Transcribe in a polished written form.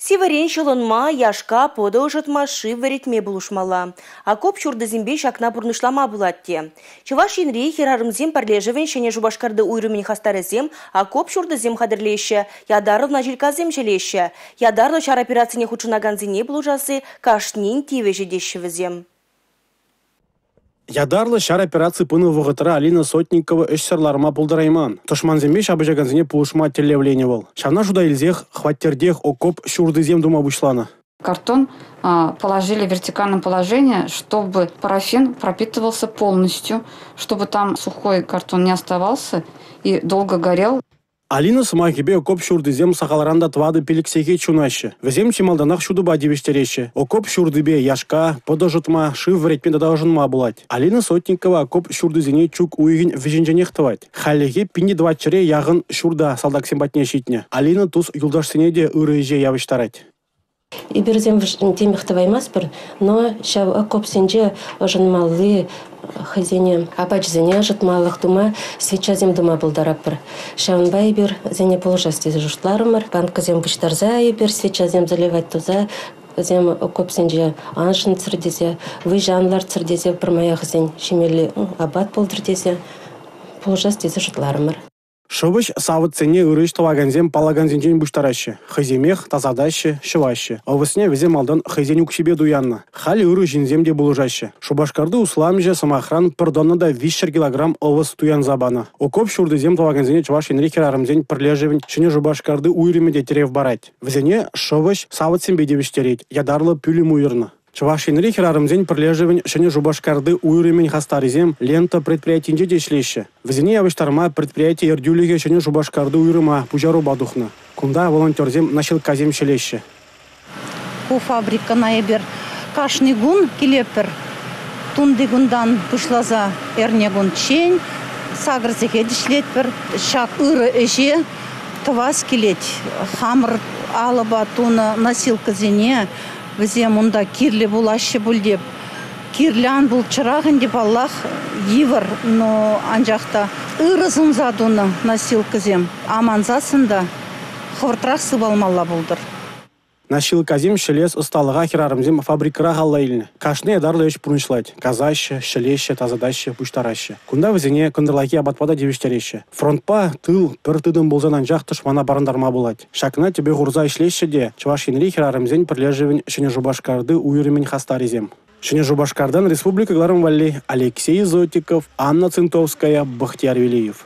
Сивӗрен ҫӑлӑнма, яшка, пӑтӑ ӑшӑтма, шыв вӗретме пулӑшмалла. Окоп ҫуртисемпе ҫакна пурнӑҫлама пулать те. Чӑваш Енри хӗрарӑмсен пӗрлешӗвӗн Ҫӗнӗ Шупашкарти уйрӑмӗн хастарӗсем окоп ҫуртисем хатӗрлеҫҫӗ, ятарлӑ наҫилккасем ҫӗлеҫҫӗ. Ятарлӑ ҫар операцине хутшӑнакансене пулӑшасси кашнин тивӗҫӗ теҫҫӗ вӗсем. Ятарлӑ ҫар операци пынӑ вӑхӑтра Алина Сотникова ӗҫсӗр ларма пултарайман. Тӑшмансемпе ҫапӑҫакансене пулӑшма тӗллевленӗ вӑл. Ҫавна шута илсех хваттертех окоп ҫуртисем тума пуҫланӑ. Картон положили в вертикальном положении, чтобы парафин пропитывался полностью, чтобы там сухой картон не оставался и долго горел. Алина сӑмахӗпе окоп ҫуртисем сахалран та 4-5 сехет ҫунаҫҫӗ. Вӗсем чи малтанах ҫутӑпа тивӗҫтереҫҫӗ. Окоп ҫуртипе яшка, пӑтӑ ӑшӑтма, шыв вӗретме тата ӑшӑнма пулать. Алина Сотникова окоп ҫуртисене чӳк уйӑхӗн вӗҫӗнченех тӑвать. Хальлӗхе 1400-е яхӑн ҫурта салтаксем патне ҫитнӗ. Алина тус-юлташсене те ырӑ ӗҫе явӑҫтарать. Эпир вӗсем темех тӑваймастпӑр, но ҫав окопсенче ӑшӑнмалли хӑйсене апачӗсене ӑшӑтмалӑх тума свечасем тума пултаратпӑр. Ҫавӑнпа эпир вӗсене пулӑшас тесе шутларӑмӑр. Банкӑсем пуҫтарса эпир свечасем заливать туса вӗсем окопсенче ан шӑнтсӑр тесе, выҫӑ ан лартсӑр тесе пӗрмаях вӗсен ҫимелли апат пултӑр тесе пулӑшас тесе шутларӑмӑр. Шӑвӑҫ савӑтсене ырӑ ӗҫ тӑвакансем паллакансенчен пуҫтараҫҫӗ. Хӑйсемех тасатаҫҫӗ, ҫӑваҫҫӗ. Ӑвӑсне вӗсем малтан хӑйсен укҫипе туяннӑ. Халӗ ырӑ ҫынсем те пулӑшаҫҫӗ. Шупашкарти усламҫӑ, сӑмахран, пӗр тонна та 300 килограмм ӑвӑс туянса панӑ. Окоп ҫуртисем тӑвакансене Чӑваш Енри хӗрарӑмсен пӗрлешӗвӗн Ҫӗнӗ Шупашкарти уйрӑмӗ те тӗрев парать. Вӗсене шӑвӑҫ савӑтсемпе тивӗҫтерет, ятарлӑ пӳлӗм уйӑрнӑ. Чӑваш Енри хӗрарӑмсен пӗрлешӗвӗн Ҫӗнӗ Шупашкарти уйрӑмӗн хастарӗсем «Лента» предприятинче те ӗҫлеҫҫӗ. Вӗсене явӑҫтарма предприяти ертӳлӗхӗ Ҫӗнӗ Шупашкарти уйрӑма пуҫарупа тухнӑ. Кунта волонтерсем наҫилккасем ҫӗлеҫҫӗ. Ку фабрикӑна эпир кашни кун килетпӗр. Тунти кунтан пуҫласа эрне кунччен 8 сехет ӗҫлетпӗр. Ҫак ырӑ ӗҫе тӑвас килет. Хамӑр алӑпа тунӑ носилкӑсене Вӗсем унта кирлӗ пулаҫҫӗ пуль те. Кирлӗ ан пулччӑрах ӗнтӗ, паллах, йывӑр, но анчах та ырӑ сунса тунӑ носилкӑсем амансассӑн та хӑвӑртрах сывалмалла пултӑр. Наҫилккасем ҫӗлес ӑсталӑха хӗрарӑмсем фабрикӑрах алла илнӗ. Кашни ятарлӑ ӗҫ пурнӑҫлать: касаҫҫӗ, ҫӗлеҫҫӗ, тасатаҫҫӗ, пуҫтараҫҫӗ. Кунта вӗсене кӑнтӑрлахи апатпа та тивӗҫтереҫҫӗ. Фронтпа тыл пӗр тытӑм пулсан анчах тӑшмана парӑнтарма пулать. Ҫакна тӗпе хурса ӗҫлеҫҫӗ те Чӑваш Енри хӗрарӑмсен пӗрлешӗвӗн Ҫӗнӗ Шупашкарти уйрӑмӗн хастарӗсем. Ҫӗнӗ Шупашкартан республика кӑларӑм валли Алексей Зотиков, Анна Цинтовская, Бахтияр Велиев.